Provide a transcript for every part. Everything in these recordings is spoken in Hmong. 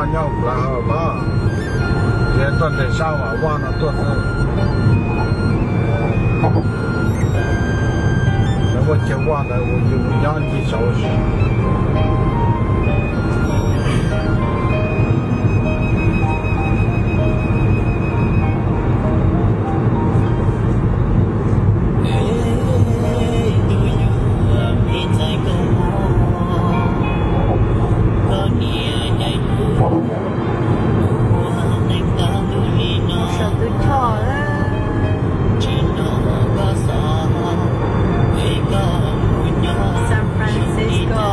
Nyob Oklahoma, ces tuaj nres sab Vaj no tuaj xwb. Lawv muaj chaw vaj ntawd uas yus mus nyob ncig saud. Saum tus choj, San Francisco.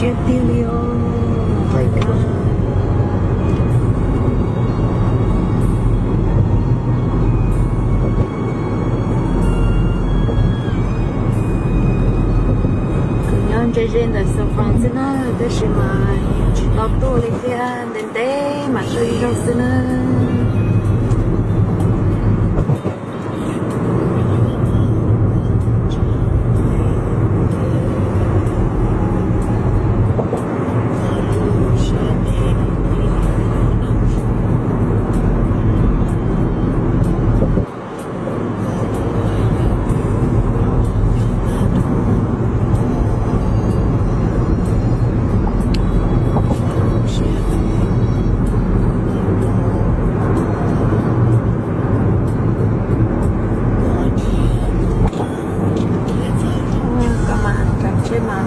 Tiag tiag li os. Kuv nyob ze ze ntawm San Fran xwb na, tab sis mas tsis tau tuaj li thiab, ntev ntev mam tuaj ib zaug xwb na. Koj mas tsav tsheb mas.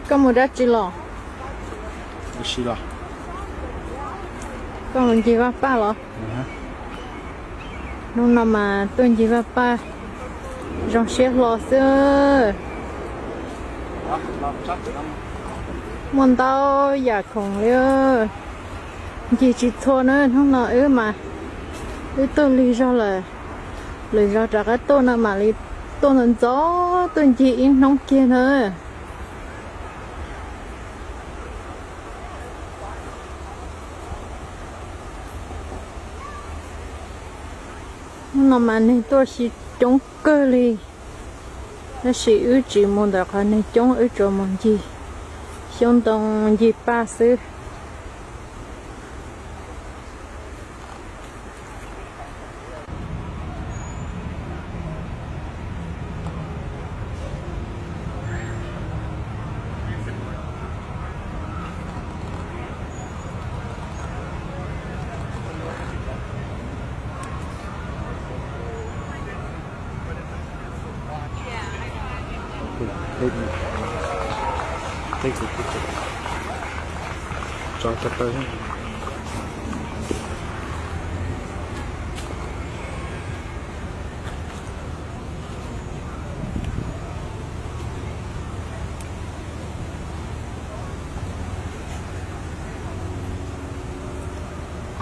Koj mus dab tsi los? Koj mus ncig vaj paj los? Hnub no mas tuaj ncig vaj paj zoo siab hlo xwb. Muaj ntau yam khoom li, ncig tsis txhua na. Hnub no wb mas wb tuaj lig zog lawm, lwm zaus rov qab tuaj no mam li tuaj ntxov ntxov, tuaj ncig ib hnub kiag na. Hnub no mas neeg tuaj si coob kawg li, tab sis wb tsis mus ntawm qhov neeg coob, wb tsuas mus ncig xyoob ntoo ncig paj xwb.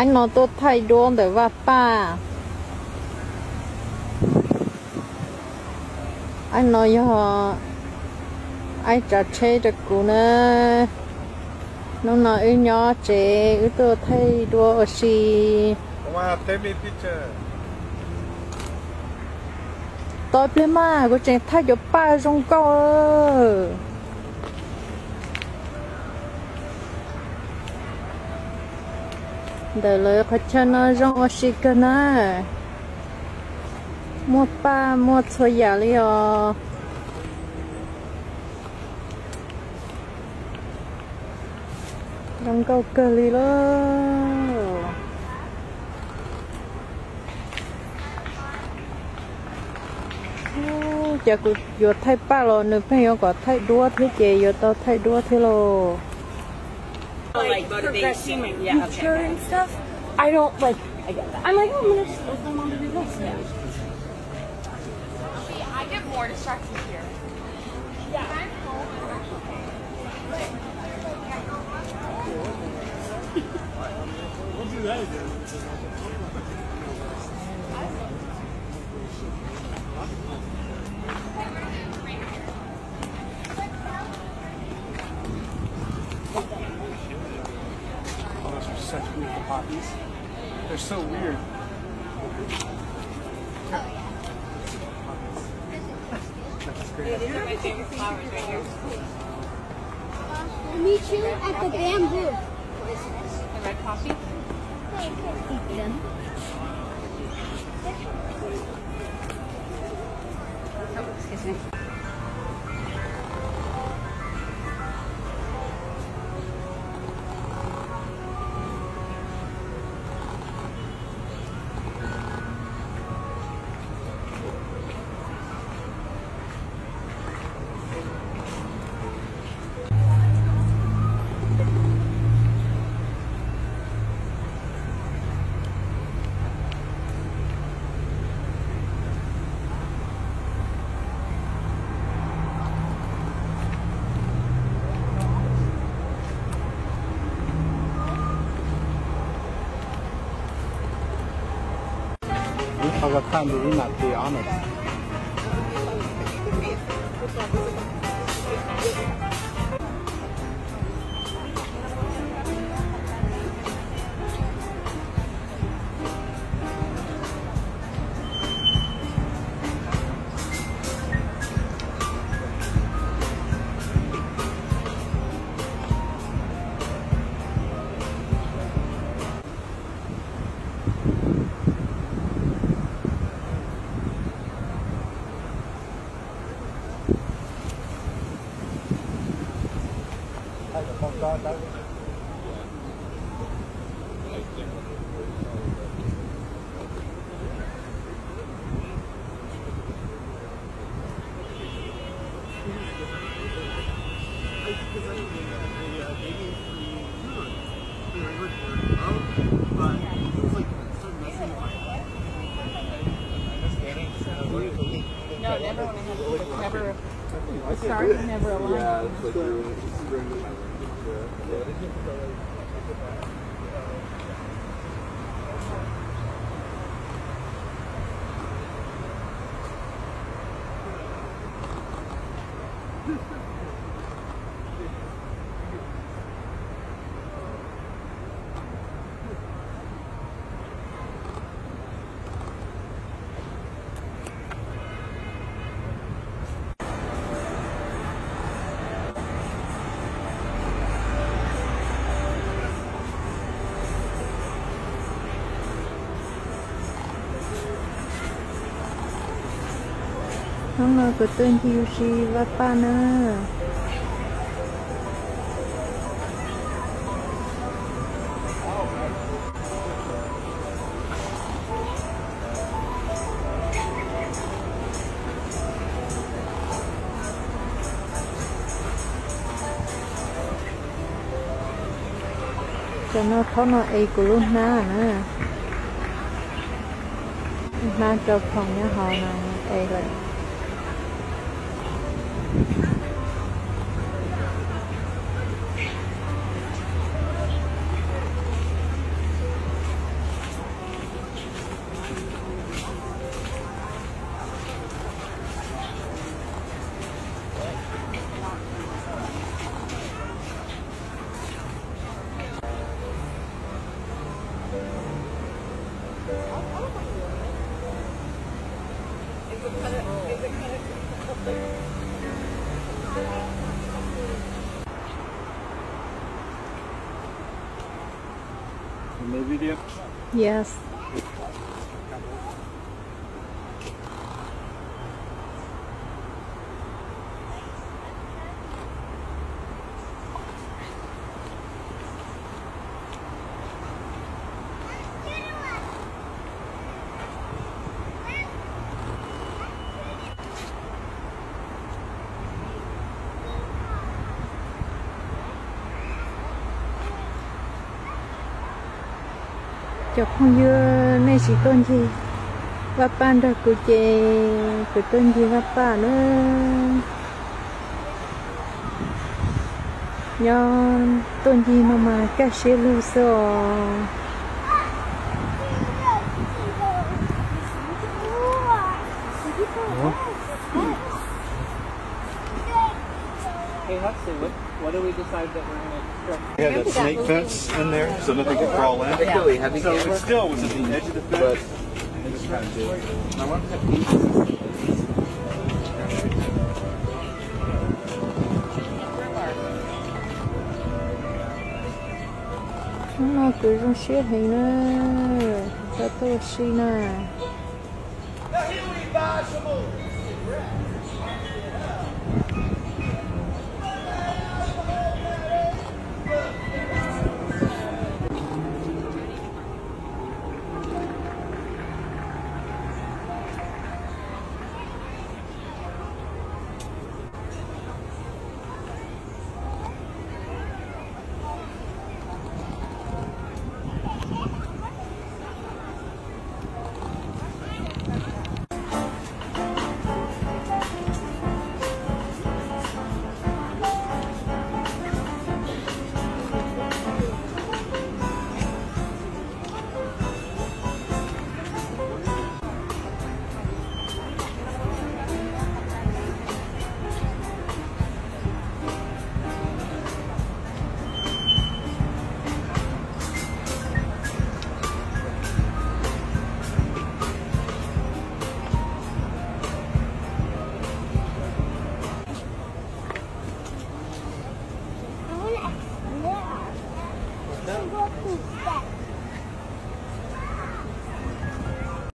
Aib no tuaj thaij duab ntawm vaj paj. Aib no yog aib tsav tsheb rau kuv na. Hnub no wb nyob tsev, wb tuaj thaij duab ua si. Tos pliag mas, kuv tseem thaij cov paj zoo nkauj. Ntawm lawv qhov chaw no zoo ua si kawg na. Muaj paj muaj txhua yam li os. Zoo nkauj kawg li lauj. Ub, cas kuv yuav thaij paj los nws pheej yuav kom thaij duab thiab ces yuav tau thaij duab thiab lauj. Like, motivation. Yeah, okay. Nature and stuff. I don't like. I get that. I'm like, oh, I'm gonna just open them on the reverse. Yeah. See, I get more distracted here. Yeah. I'm home. Oh, those are such beautiful poppies. They're so weird. That's great. These are my favorite flowers right here. We'll meet you at the bamboo. The red poppy? Eat them. Oh, excuse me. Ib qho ka thaj ntu ib nam tis ob nam. No, never want to have kids. Never. Sorry, never aligned. Hnub no kuv tuaj ncig ua si Vaj Paj na. Cov no thaum no es kuv lub hnab na. Hnab rau khoom nyob hauv no es lawm. Yes. Cov phooj ywg, nej tsis tuaj ncig Vaj Paj nrog kuv ces kuv tuaj ncig Vaj Paj na. Nyob tuaj ncig no mas kaj siab lug xwb os. Hey, Huxley, what, what do we decide that we're gonna construct? We have that snake fence in there, so nothing can crawl in. It's really heavy. So it still was at the edge of the fence. But it just kind of did. I want to put these. Hnub no kuv zoo siab heev na, tau tuaj ua si na.